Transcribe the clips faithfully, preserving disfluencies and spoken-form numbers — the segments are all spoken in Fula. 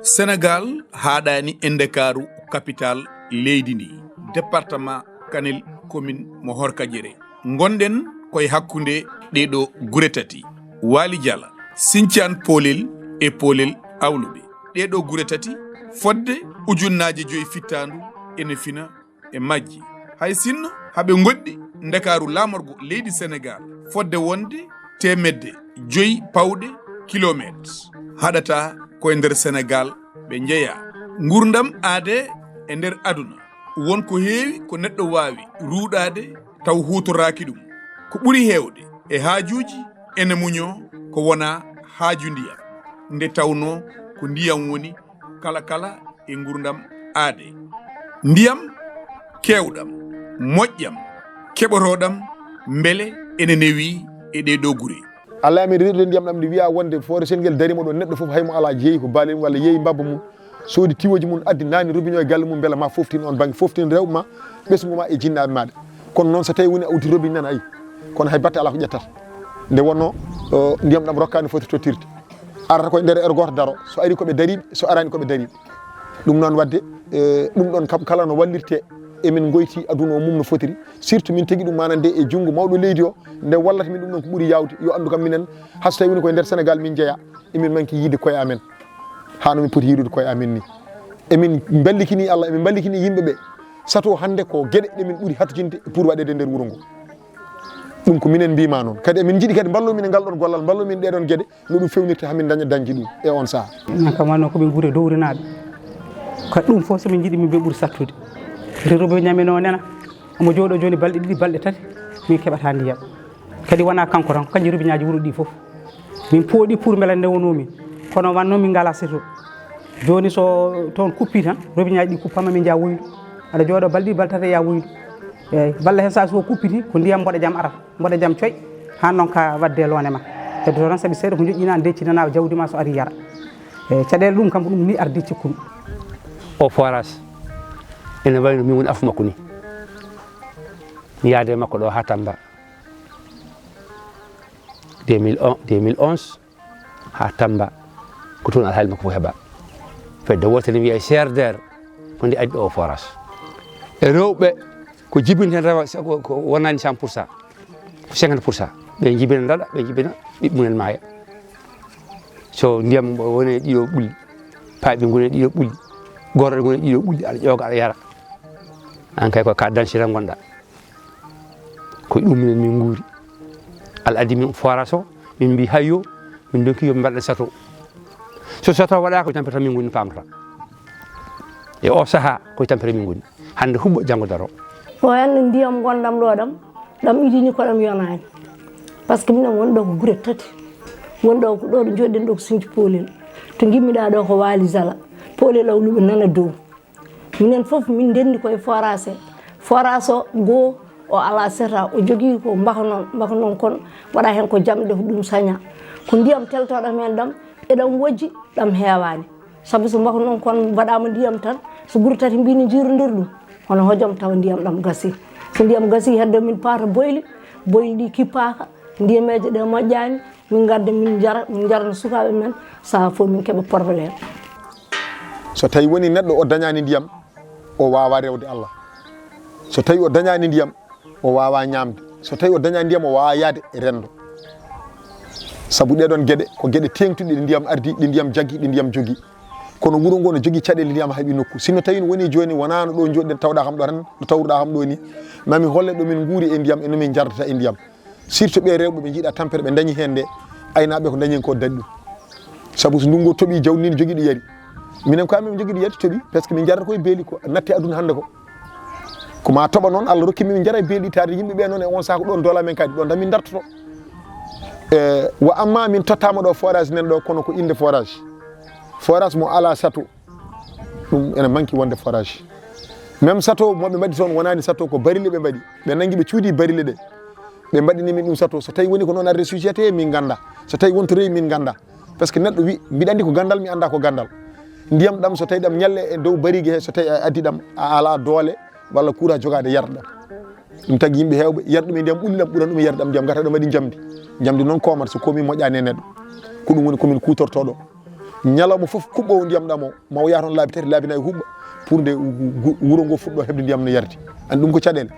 Senegaal haaɗaani e Ndakaaru, kapital leydi ndi, département Kanel, commune mo Horkajere. Ngonɗen koye hakkunde ɗee ɗoo gure tati, Waali Jala, Siñcaan Poolel e Poolel Awluɓe. Ɗee ɗoo gure tati, fodde ujunnaaje joyi fittaandu ene fina e majji. Hay sinno haɓe ngoɗɗi Ndakaaru laamorgo leydi Senegaal, fodde wonde teemedde joyi pawɗe kilomeet, haɗata koye nder Senegaal ɓe njeyaa. Nguurndam aadee e nder aduna, won ko heewi ko neɗɗo waawi ruuɗaade taw huutoraaki ɗum. Ko ɓuri heewde e haajuuji ene muñoo ko wonaa haaju ndiyam, nde tawnoo ko ndiyam woni kala kala e nguurndam aadee. Ndiyam keewɗam, moƴƴam, keɓotooɗam, mbele ene newii e ɗee ɗoo gure. Alla amin, reedude ndiyam ɗam nde wiyaa wonde forage ngel darima ɗo, neɗɗo fof hay mo alaa jeeyi ko baalel walla yeeyi mbabba mum, soodi tiwooji mum, addi naani robinet e galle mum, mbela ma foftin on bannge, foftin rewɓe ma, ɓesngu ma e jinnaaɓe maaɗa. Kono noon, so tawii woni a uddi robinet nan, ayi, kono hay batte alaa ko ƴettata. Nde wonnoo, o, ndiyam ɗam rokkaani foti tottirde. Arata koye nder heure gooto daro, so ari ko ɓe dariiɓe, so araani ko ɓe dariiɓe. Ɗum noon waɗde, e, ɗum ɗon kam kala no wallirte, emin ngoyti aduna o mum no fotiri, surtout min tigi ɗum maana nde e junngo mawɗo leydi o, nde wallata min ɗum ɗon ko ɓuri yaawde, yo anndu kam minen, hay so tawii woni koye nder Senegaal min njeyaa, emin manki yiide koye amen, haa no min poti yiidude koye amen ni. Emin mballiki ni Allah, emin mballiki ni yimɓe ɓe, sato hannde ko geɗe ɗe min ɓuri hatojinde pour waɗeede nder wuro ngo. Ɗum ko minen mbima noon. Kadi emin njiɗi kadi mballo min e ngal ɗon gollal, mballo min ɗee ɗon geɗe, no ɗum fewnirta haa min daña dañde ɗum e on sahaa. Min kam wano ko ɓe nguure dowrinaaɓe. Kadi ɗum fof so min njiɗi min ɓe ɓuri sattude. Rewɓe ñamino nena, omo jooɗo jooni balɗe ɗiɗi, balɗe tati, min keɓata ndiyam. Kadi wona kanko tan, kanji robinet ji wuro ɗi fof. Min pooɗi pour mbela nde wonoo min. Kono wanno min ngala seto. Jooni so toon kuppi tan, robinet ji ɗi kuppama min njaha woydu. Aɗa jooɗo balɗe ɗiɗi, balɗe tati yaa woydu. Eeyi, walla heen saa so kuppiti, ko ndiyam mboɗo jam arata. Mboɗo jam coy, haa noon ka waɗde loone ma. Heddoto tan sabi seeɗa ko njoƴƴina, ndeccinana jawdi ma so ari yara. E caɗeele ɗum kam ko ɗum ni ardi cikkumi. O forage ene wayno min woni afu makko ni. Mi yaade makko ɗo haa Tamba. Deux mille onze, deux mille onze haa Tamba. Ko toon alhaali makko fof heɓa. Fedde wootere ne wiyee C R D R, ko nde addi ɗo o forage. E rewɓe ko jibinten rewa, ko, ko wonani cent pour cent. Ko cinquante pour cent. Ɓe njibina ndaɗa, ɓe njibina ɓiɓɓe mumen maaya. So ndiyam woni e ɗiɗo ɓulli, paaɓi ngoni e ɗiɗo ɓulli, gorɗe ngoni e ɗiɗo ɓulli, aɗa ƴooga, aɗa yara. An kay ko ka dancira ngonɗa. Ko ɗum minen min nguuri. Allah addi min forage o, min mbi hayyo, min donki yo min mbaɗa sato. So sato waɗaaka, ko tampere tan min ngoni, pamata. E o saha, ko tampere min ngoni. Hannde huɓɓo, janngo daro. O annda ndiyam ngonɗam ɗo ɗam, ɗam idini ko ɗam yonaani. Par ce que minen won ɗo ko gure tati. Won ɗo ko ɗo ɗo jooɗiɗen ɗo ko Siñcu Poolel. To ngimmiɗa ɗo ko Waali Jala. Poolel Awluɓe nana dow. Minen fof min ndenndi koye forage. Forage o goo o alaa seta, o jogii ko mbaka noon, mbaka noon kon waɗa heen ko jamɗe ko ɗum saña. Ko ndiyam teltoɗam heen ɗam, eɗam wojji, ɗam heewaani. Sabu so mbaka noon kon mbaɗaama ndiyam tan, so gure tati mbiyi ne njiirondir ɗum, hono hojom tawa ndiyam ɗam gasii. So ndiyam gasii heddo min paata boyli, boyli ɗi kippaaka, ndiyameeje ɗe moƴƴaani, min ngadda min njara, min njarna sukaaɓe men, sahaa fof min keɓa problème. So tawi woni neɗɗo o dañaani ndiyam, o waawaa rewde Allah. So tawi o dañaani ndiyam, o waawaa ñaamde. So tawi o dañaani ndiyam, o waawaa yahde e renndo. Sabu ɗee ɗoon geɗe, ko geɗe teeŋtuɗe, ɗe ndiyam ardii, ɗe ndiyam jaggii, ɗe ndiyam jogii. Kono wuro ngoo no jogii caɗeele, ndiyam heɓi nokku. Sinno tawi no woni jooni, wonaano ɗo njooɗiɗen, tawɗaa kam ɗo tan, ɗo tawruɗaa kam ɗo ni, ma mi holle ɗo min nguuri e ndiyam, e no min njardata e ndiyam. Surtout ɓee rewɓe, ɓe njiɗa tampere, ɓe ndañi heen nde, aynaaɓe ko ndañi heen ko daɗi ɗum. Sabu so ndunngu toɓi, jawdi ndi jogiiɗo yari. Minen ko amen jogiiɗo yari toɓi, par ce que min njarata koye beeli ko natti aduna hannde ko. Ko ma toɓa noon, Allah rokki min, min njara e beeli ɗi, taade yimɓe ɓe noon e on saha ko ɗoon dola men kadi, ɗoon tan min dartoto. E, wa amma min tottaama ɗo forage nen ɗo, kono ko innde forage. Forage mo alaa sato. Ɗum ene manki wonde forage. Même sato mo ɓe mbaɗi toon wonaani sato, ko barile ɓe mbaɗi. Ɓe nanngi, ɓe cuudi barile ɗe. Ɓe mbaɗini min ɗum sato. So tawi woni ko noon arde sujete, min ngannda. So tawi won to rewi, min ngannda. Par ce que neɗɗo wi, mbiɗa anndi ko ganndal, mi annda ko ganndal. Ndiyam ɗam, so tawi ɗam ñalle e dow barigue he, so tawi a addi ɗam, a alaa doole walla courant jogaade yarda ɗam. Ɗum tagi yimɓe heewɓe yar ɗum e ndiyam ɓulli ɗam, ɓuran ɗum e yarde ɗam ndiyam, ngata ɗo mbaɗi njamndi. Njamndi noon koomata, so koomi moƴƴaani e neɗɗo. Ko ɗum woni ko min kuutortoo ɗo. Ñalawma fof kuɓɓoowo ndiyam ɗam o, ma o yaha toon laabi tati, laabi nayi huɓɓa, pour nde wu-, wu-, wuro ngo fuɗɗo heɓde ndiyam no yardi. Anndi ɗum ko caɗeele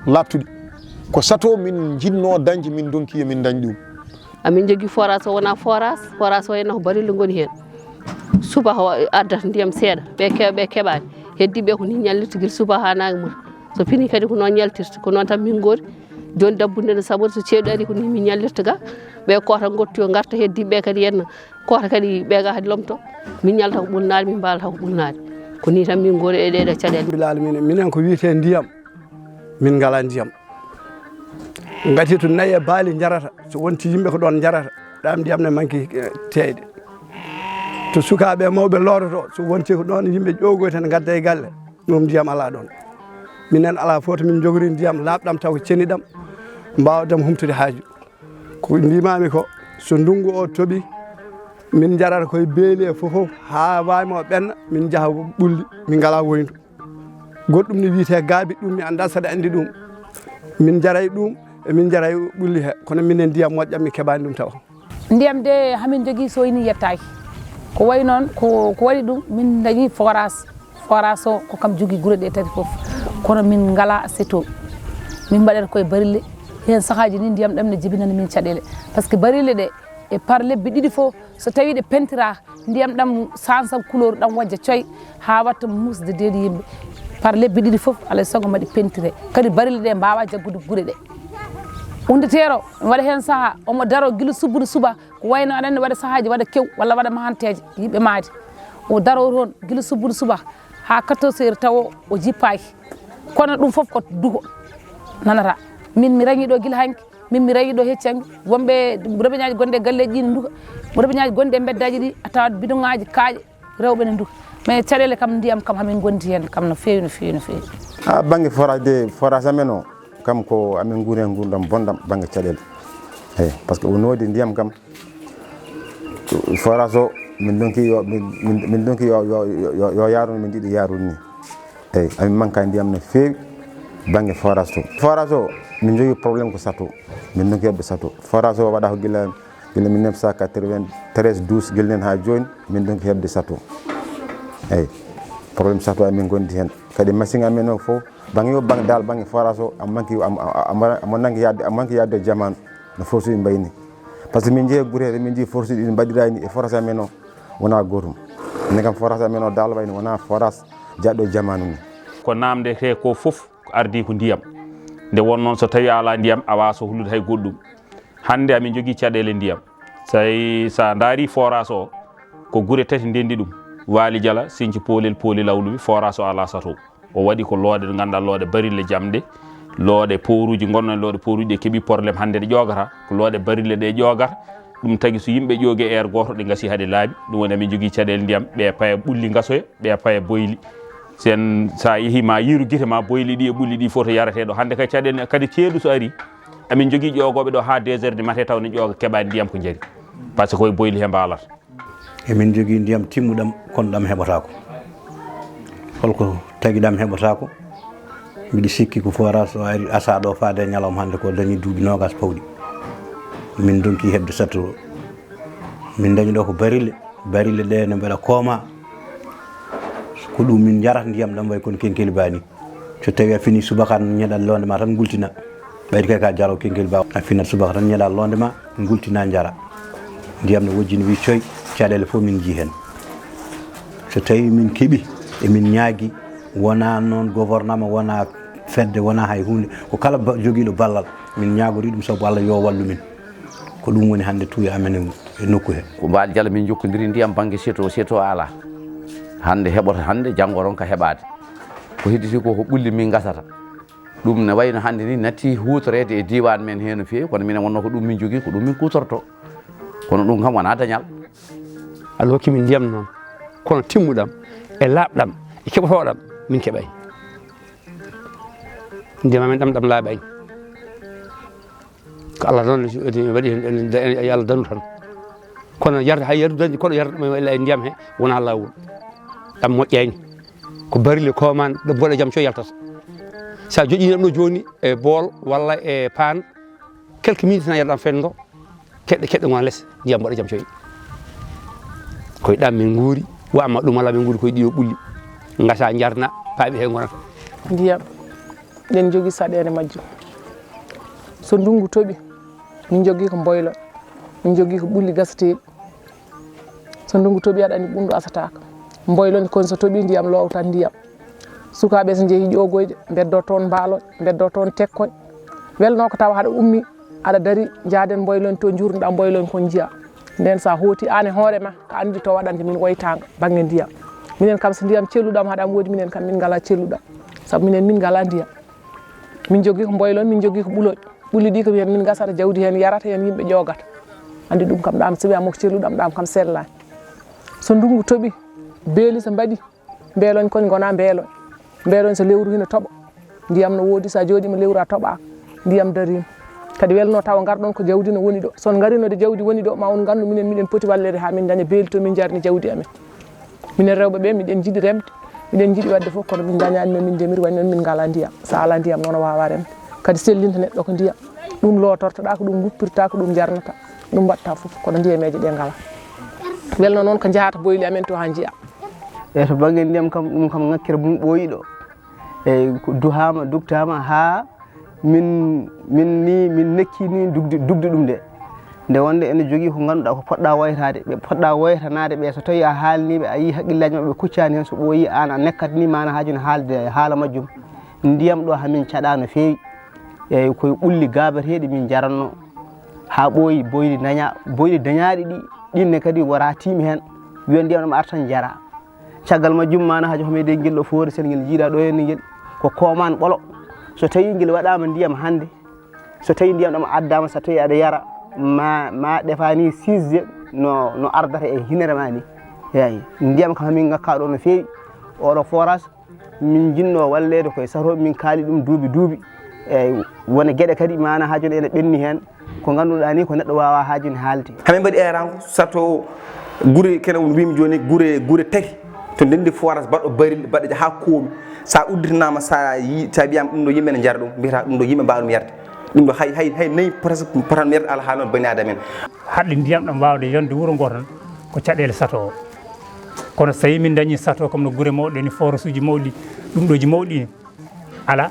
laaɓtuɗe. Ko sato min njiɗnoo dañde, min ndonki yo min ndañ ɗum. Amin njogii forage o, wonaa forage, forage o henna ko barille ngoni heen. Subaka o addata ndiyam seeɗa, ɓe keewa, ɓe keɓaani. Heddiiɓe ko ni ñallirta gila subaka haa naange muta. So finii kadi ko noon yaltirta, ko noon tan min ngoori. Jooni dabbude nde saɓori, so ceeɗu arii ko ni min ñallirta ga. Ɓe koota ngottu yo ngarta, heddiiɓe kadi yenna. Koota kadi ɓe ga kadi lomto. Min ñallata ko ɓulnaade, min mbaalata ko ɓulnaade. Ko ni tan min ngoori e ɗee ɗoo caɗeele. Rabbil aalamiina, minen ko wiyetee ndiyam, min ngalaa ndiyam. Ngati to nayi e baali njarata, so wonti yimɓe ko ɗoon njarata, ɗam ndiyam ne manki, eh, teeyde. To sukaaɓe e mawɓe loodoto, so wonti ko ɗoon yimɓe ƴoogoyta ne ngadda e galle, ɗum ndiyam alaa ɗoon. Minen alaa fof to min njogori ndiyam laaɓɗam taw ko ceniɗam, mbaawɗam humtude haaju. Ko mbiimaami ko, so ndunngu o toɓi, min njarata koye beeli e fof fof, haa waami o ɓenna, min njaha ɓulli, min ngalaa woyndu. Goɗɗum ne wiyetee gaabi, ɗum mi anndaa saɗa anndi ɗum. Min njaray ɗum, e min njaray ɓulli he, kono minen ndiyam moƴƴam mi keɓaani ɗum tawa. Ndiyam de hamin njogii so ini yettaaki. Ko wayi noon, ko, ko waɗi ɗum, min ndañi forage. Forage o ko kam jogii gure ɗe tati fof. Kono min ngalaa seto. Min mbaɗata koye barille. Heen sahaaji ni ndiyam ɗam ne jibinani min caɗeele. Par ce que barille ɗe, e par lebbi ɗiɗi fof, so tawii ɗe pentiraaka, ndiyam ɗam sansa couleur, ɗam wajja coy, haa watta muusde deedi yimɓe. Par lebbi ɗiɗi fof, alaa e sago mbaɗi pentire. Kadi barille ɗe mbaawa jaggude gure ɗe. Unndeteero, mi waɗa heen sahaa, omo daro gila subbude suba, ko wayno aɗa anndi waɗa sahaaji, waɗa kew, walla waɗa mahanteeje, yimɓe maayde. O daro toon gila subbude suba, haa quatorze heures tawa o jippaaki. Kono ɗum fof ko duko nanata. Min mi rañi ɗo gila hanki, min mi rañi ɗo hecci hanki. Wonɓe robinet gonɗe e galleeji ɗi ne nduka, robinet gonɗe e mbeddaaji ɗi, a tawat bidon ŋaaji kaaƴe, rewɓe ne nduka. Mais caɗeele kam, ndiyam kam, hamin ngondi heen kam no feewi, no feewi, no feewi. Ha bannge forage de, forage amen o, kam ko amin nguuri heen nguurndam bonɗam bannge caɗeele. Eyi, par ce que o noodi ndiyam kam, forage o, min ndonki yo, min, min, min ndonki yo, yo, yo, yo, yo yaaru, min njiɗi yaarude ni. Eyi, amin manka ndiyam no feewi bannge forage to. Forage o, min njogii problème ko sato. Min ndonki heɓde sato. Forage o waɗa ko gila, gila mille neuf cent quatre-vingt-treize, douze, gila nen haa jooni, min ndonki heɓde sato. Eyi, problème sato amin ngondi heen. Kadi machine amen o fof, bannge yo bannge dal, bannge forage o, a manki, a, a, a, a, a manki yaadde, a manki yaadde e jamaanu no forage uji mbayni. Par ce que min njehi gure, min njehi forage uji ɗi mbaɗirayni e forage amen o wonaa gootum. Minen kam forage amen o dal wayno wonaa forage jaɗɗo e jamaanu ni. Ko naamnde he ko fof ko ardii ko ndiyam. Nde won noon so tawii a alaa ndiyam, a waawaa sohlude hay goɗɗum. Hannde amin njogii caɗeele ndiyam. Say, so a ndaarii forage o, ko gure tati ndenndi ɗum. Waali Jala, Sinci Poolel, Pooli Lawluɓe, forage o alaa sato. O waɗi ko looɗe ɗe ngannduɗaa, looɗe barille jamɗe, looɗe pooruuji, ngonno e looɗe pooruuji ɗe keɓi problème hannde ɗe ƴoogata, ko looɗe barille ɗe ƴoogata. Ɗum tagi so yimɓe ƴoogi e heure gooto ɗe ngasi haa ɗe laaɓi. Ɗum woni amin njogii caɗeele ndiyam, ɓe paya ɓulli ngasoya, ɓe paya boyli. Sen, so a yehii ma yiiru gite ma boyli ɗi e ɓulli ɗi fof to yaretee ɗo. Hannde kay caɗeele kadi ceeɗu so arii, amin njogii ƴoogooɓe ɗo haa deux heures du matin taw ne ƴooga keɓaani ndiyam ko njari. Par ce que koye boyli he mbaalata. Emin njogii ndiyam timmuɗam, kono ɗam heɓataako. Holko tagi ɗam heɓataako? Mbiɗi sikki ko forage o ari asa ɗo faade e ñalawma hannde ko dañi duuɓi noogas pawɗi. Min ndonki heɓde satto. Min ndañi ɗo ko barille. Barille ɗe ne mbaɗa kooma. Ko ɗum min njarata ndiyam ɗam way kono kenkeli baa ni. So tawii a finii subaka tan, ñeɗal loonde ma tan ngultina. Ɓayde kay ka jaro kenkeli baa. A finat subaka tan, ñeɗal loonde ma, ngultina, njara. Ndiyam ne wojjini, wi coy, caɗeele fof min njii heen. So tawii min keɓi, emin ñaagi, wonaa noon gouvernement, wonaa fedde, wonaa hay huunde. Ko kala ba-, jogiiɗo ballal, min ñaagorii ɗum sabu Allah yo wallu min. Ko ɗum woni hannde tuuya amen e nokku he. Ko Baali Jala min njokkondiri ndiyam bannge seto, seto alaa. Hannde heɓoto hannde, janngo ronka heɓaade. Ko hedditi ko, ko ɓulli min ngasata. Ɗum ne wayno hannde ni natti huutoreede e diiwaan men hee no feewi, kono minen wonno ko ɗum min njogii, ko ɗum min kuutorto. Kono ɗum kam wonaa dañal. Allah hokki min ndiyam noon, kono timmuɗam, e laaɓɗam, e keɓotooɗam, min keɓay. Ndiyam amen ɗam, ɗam laaɓay. Ko Allah noon waɗi heen, yo Allah danu tan. Kono yarde, hay yarde dañde, kono yarde ɗum e ndiyam he wonaa laawol. Ɗam moƴƴayni. Ko barille koomaan, ɗo mboɗo jam coy yaltata. So a joƴƴini ɗum ɗo jooni e bool walla e paan, quelques minutes tan yarde ɗam fenndo, keɗɗe, keɗɗe ngona les, ndiyam mboɗo jam coy. Koye ɗam min nguuri, wa amma ɗum alaa min nguuri koye ɗiyo ɓulli. Ngasa njarna, paaɓi he ngonata. Ndiyam, ɗen jogii saɗeende majjum. So ndunngu toɓi, min njogii ko mboylo, min njogii ko ɓulli gasateeɗi. So ndunngu toɓi, aɗa anndi ɓunndu asataaka. Mboylo ni kon so toɓi, ndiyam loowtan ndiyam. Sukaaɓe so njehii ƴoogoyde, mbeddoo toon mbaaloñ, mbeddoo toon tekkoñ. Welnoo ko tawa haɗa ummi, aɗa dari, njaaden mboyloñ to, njuurndaa mboyloñ kon njiya. Nden so a hooti aan e hoore ma, ka anndi to waɗante min woytaanga bannge ndiyam. Minen kam so ndiyam celluɗam haɗa am woodi, minen kam min ngalaa celluɗam. Sabu minen min ngalaa ndiyam. Min njogii ko mboyloñ, min njogii ko ɓuloñ. Ɓulli ɗi ko minen min ngasata jawdi heen, yarata heen, yimɓe ƴoogata. Anndi ɗum kam ɗam, so wiyama ko celluɗam ɗam kam sellaani. So ndunngu toɓi, beeli so mbaɗi, mbeeloñ kon ngona mbeeloñ. Mbeeloñ so lewru hino toɓa, ndiyam no woodi, so a jooɗiima lewru a toɓaaka, ndiyam dariima. Kadi welno tawa ngarɗon ko jawdi no woni ɗo. So on ngarinode jawdi woni ɗo, ma on ngandu minen miɗen poti walleede haa min daña beeli to min njarni jawdi amen. Minen rewɓe ɓe, miɗen njiɗi remde, miɗen njiɗi waɗde fof, kono min ndañaani no min ndemiri, waɗi noon min ngalaa ndiyam. So a alaa ndiyam noon, a waawaa remde. Kadi sellinta neɗɗo ko ndiyam. Ɗum lootortoɗaa, ko ɗum nguppirtaa, ko ɗum njarnataa, ɗum mbaɗtaa fof, kono ndiyameeje ɗe ngalaa. Welno noon ko njahata boyli amen to haa njiya. E to bannge ndiyam kam, ɗum kam ŋakkere mum ɓooyi ɗo. Eyi, ko duhaama, dugtaama haa min, min ni, min nekki ni dugde, dugde ɗum de. Nde wonde ene jogii ko ngannduɗaa ko poɗɗaa woytaade, ɓe poɗɗaa woytanaade ɓe, so tawii a haalnii ɓe, a yii haqqillaaji maɓɓe kuccaani heen, so ɓooyii aan a nekkat ni maana haaju no haalde haala majjum. Ndiyam ɗo hamin caɗaa no feewi. Eyi, koye ɓulli gaabateeɗi min njaranno. Haa ɓooyi, boyli daña, boyli dañaaɗi ɗi, ɗin ne kadi wora tiimi heen. Wiya ndiyam ɗam artan jara. Caggal majjum, maana haaju homeede ngel ɗo foore sel ngel jiiɗa ɗo heen ngel. Ko koomaan ɓolo. So tawii ngel waɗaama ndiyam hannde, so tawii ndiyam ɗam addaama, so tawii aɗa yara, ma, ma ɗefa ni six no, no ardata e hinere ma ni. Eyi, ndiyam kam hamin ngakka ɗo no feewi. Oɗo forage, min jinnoo walleede koye sato, min kaali ɗum duuɓi duuɓi. Eyi, wona geɗe kadi maana haaju ene ɓenni heen, ko ngannduɗaa ni ko neɗɗo waawaa haaju ne haalde. Hamin mbaɗi eeraango sato gure kene won mbimi jooni, gure, gure tati to ndenndi forage baɗɗo baril, baɗɗo haa koomi. Sa udditanaama, sa yi, sa wiyama ɗum ɗo yimɓe ne njara ɗum, mbiyata ɗum ɗo yimɓe mbaawa ɗum yarde. Ɗum ɗo hay, hay, hay nayi presque potan yarde alaa haa noon bani aadama en. Haɗde ndiyam ɗam waawde yonde wuro ngo tan ko caɗeele sato o. Kono so tawii min ndañii sato kam no gure mawɗe ni, forage uji mawɗi, ɗum ɗooji mawɗi ni, alaa.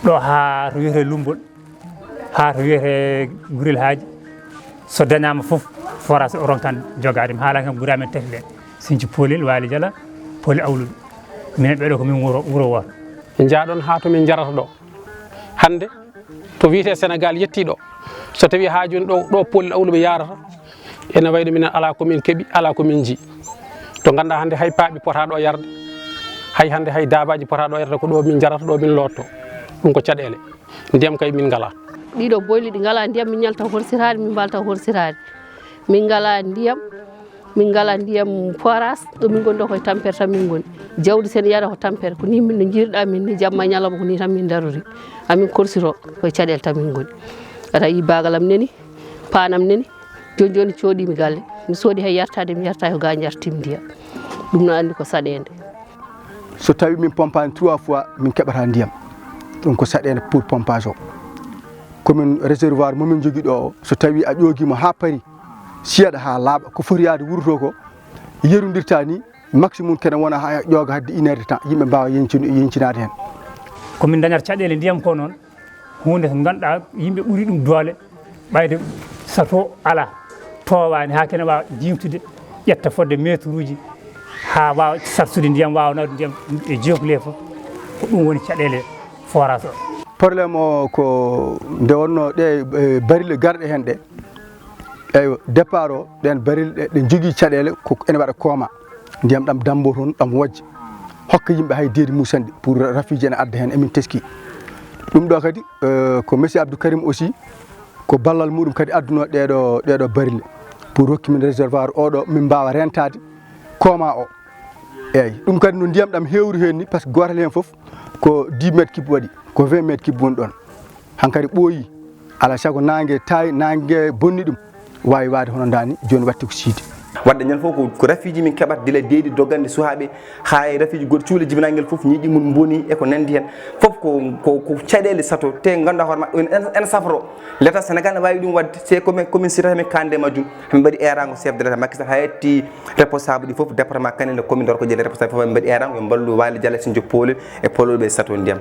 Ɗo haa to wiyetee Lummbol, haa to wiyetee Gurel Haaji, so dañaama fof, forage o ronkan jogaade mi. Haala kam gure amen tati ɗe, Sinci Poolel, Waali Jala, Poolel Awluɓe. Minen ɓeɗo ko min wuro, wuro wooto. Njaaɗon haa to min njarata ɗo. Hannde, to wiyetee Senegaal yettii ɗo, so tawii haa jooni ɗo, ɗo Poolel Awluɓe yaarata, ene wayno minen alaa ko min keɓi, alaa ko min njii. To ngannduɗaa hannde hay paaɓi potaa ɗo yarde, hay hannde hay daabaaji potaa ɗo yarde, ko ɗo min njarata, ɗo min lootto. Ɗum ko caɗeele. Ndiyam kay min ngalaa. Ɗiɗo boyli ɗi ngalaa ndiyam, min ñalta horsiraade, min mbalta horsiraade. Min ngalaa ndiyam, min ngalaa ndiyam forage, ɗo min ngoni ɗo koye tampere tan min ngoni. Jawdi sen yara ko tampere, ko ni min no njiirɗaa min ni, jamma e ñalawma ko ni tan min darori. Amin korsiro koye caɗeele tan min ngoni. Aɗa yi baagal am neni, paanam neni, jooni jooni cooɗii mi galle. Mi soodi hay yartaade, mi yartaay ko ga njartim ndiyam. Ɗum no anndi ko saɗeende. So tawii min pompaani trois fois, min keɓataa ndiyam. Ɗum ko saɗeende pour pompage o. Komin réservoir mo min njogii ɗo o, so tawii a ƴoogiima haa pari, siyaɗa haa laaɓa, ko foti yaade wuro to ko, yerondirta ni, maximum kene wona haa ƴooga hadde une heure de temps, yimɓe mbaawa yeñcin-, yeñcinaade heen. Ko min dañata caɗeele ndiyam ko noon, huunde ko ngannduɗaa yimɓe ɓuri ɗum doole, ɓayde sato alaa, toowaani haa kene waawa jiimtude, ƴetta fodde meeturuuji, haa waawa sarsude ndiyam, waawa nawde ndiyam e jookle fof. Ko ɗum woni caɗeele forage o. Problème o ko nde wonnoo ɗe, e, barille garɗe heen ɗe. Eywa, départ o, ɗeen barille ɗe, ɗe njogii caɗeele, ko ene waɗa kooma. Ndiyam ɗam dammboo toon, ɗam wojja. Hokka yimɓe hay deedi musanɗi pour rafiiji ene adda heen, emin teski. Ɗum ɗo kadi, eh, ko monsieur Abdou Karim aussi, ko ballal muɗum kadi addunoo ɗeeɗo, ɗeeɗo barille. Pour hokki min réservoir oɗo, min mbaawa rentaade kooma o. Eeyi, ɗum kadi no ndiyam ɗam heewri heen ni, par ce que gootal heen fof ko dix mètres cube waɗi, ko vingt mètres cube woni ɗoon. Hankadi ɓooyi, alaa sago naange tawi, naange bonni ɗum, waawi waade hono ndaa ni, jooni watti ko siide. Wadde ñande fof ko, ko rafiiji min keɓata gila deedi doggande suhaaɓe, haa e rafiiji goɗɗi, cuule jibinangel fof ñiiƴi mum mboni e ko nanndi heen. Fof ko, ko, ko caɗeele sato, te ngannduɗaa hoore maɓɓe ene, ene safro. L'État Sénégal ne waawi ɗum waɗde, c'est commune, commune Sirata min kande majjum. Min mbaɗi eeraango chef de l'État Macky Sall, haa yetti responsable ɗi fof, département Kanel e commune Doro ko jeɗe responsable fof, min mbaɗi eeraango, yo mballu Waly Diallo Sindio Polel e polooɓe sato ndiyam.